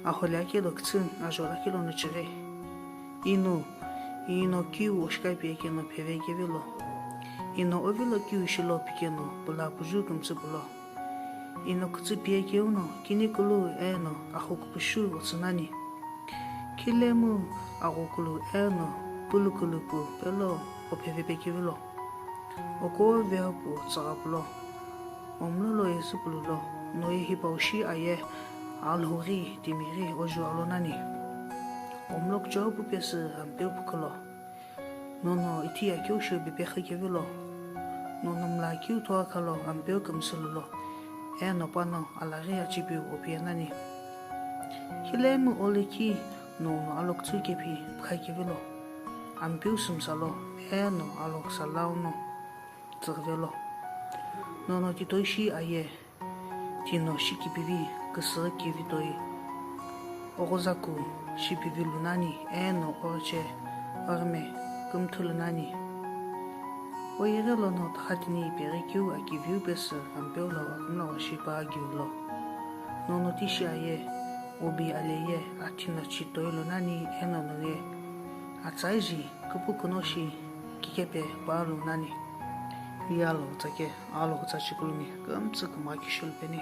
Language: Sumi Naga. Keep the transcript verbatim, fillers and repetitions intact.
Aholi akelo kütsü, ajolo akelo no chighi. Ino, ino kiu oshikapi akeno pheve kevelo. Ino ovilo kiu shilo pikeno pula puju kümtsü pulo. Ino kütsü pie keuno kinikulu eno axu kupushu otsü nani. Khilemu aghukulu eno pulukulu pu pelo opheve pe kevelo. Oko veopu tsügha pulo. Omlolo ye süpululo, no ye hipau shi aye, alhughi, timighi, oju alo nani. Omlo kuchou pu pesü Ampeu pukhulo. Nono ithi akeu shou bepe khakevelo. Nono mla keu thua khalo Ampeu kümsülulo. Eno pano alaghi achipiu opie nani. Khilemu olekhi nono alokutsu kepi khakevelo. Ampeu sümsalo, eno aloksa launo tsüghvelo. Nono titoi shi aye, tino shikipivi küsüghü kivitoi. Oghozaku shipivi lunani, eno oche, aghime, kümthu lunani. Oyeghi lono thahatini ipeghi keu akiviu pesü Ampeu lo aghimla washipa agiulo. Nono tishi aye, obi aleye, athino chitoi lunani, eno noye. Atsaiji, küpükuno shi, kikepe palu nani. Iyalo tsake, alo kutsa chikulumi, kümtsü kümgha kishulu peni.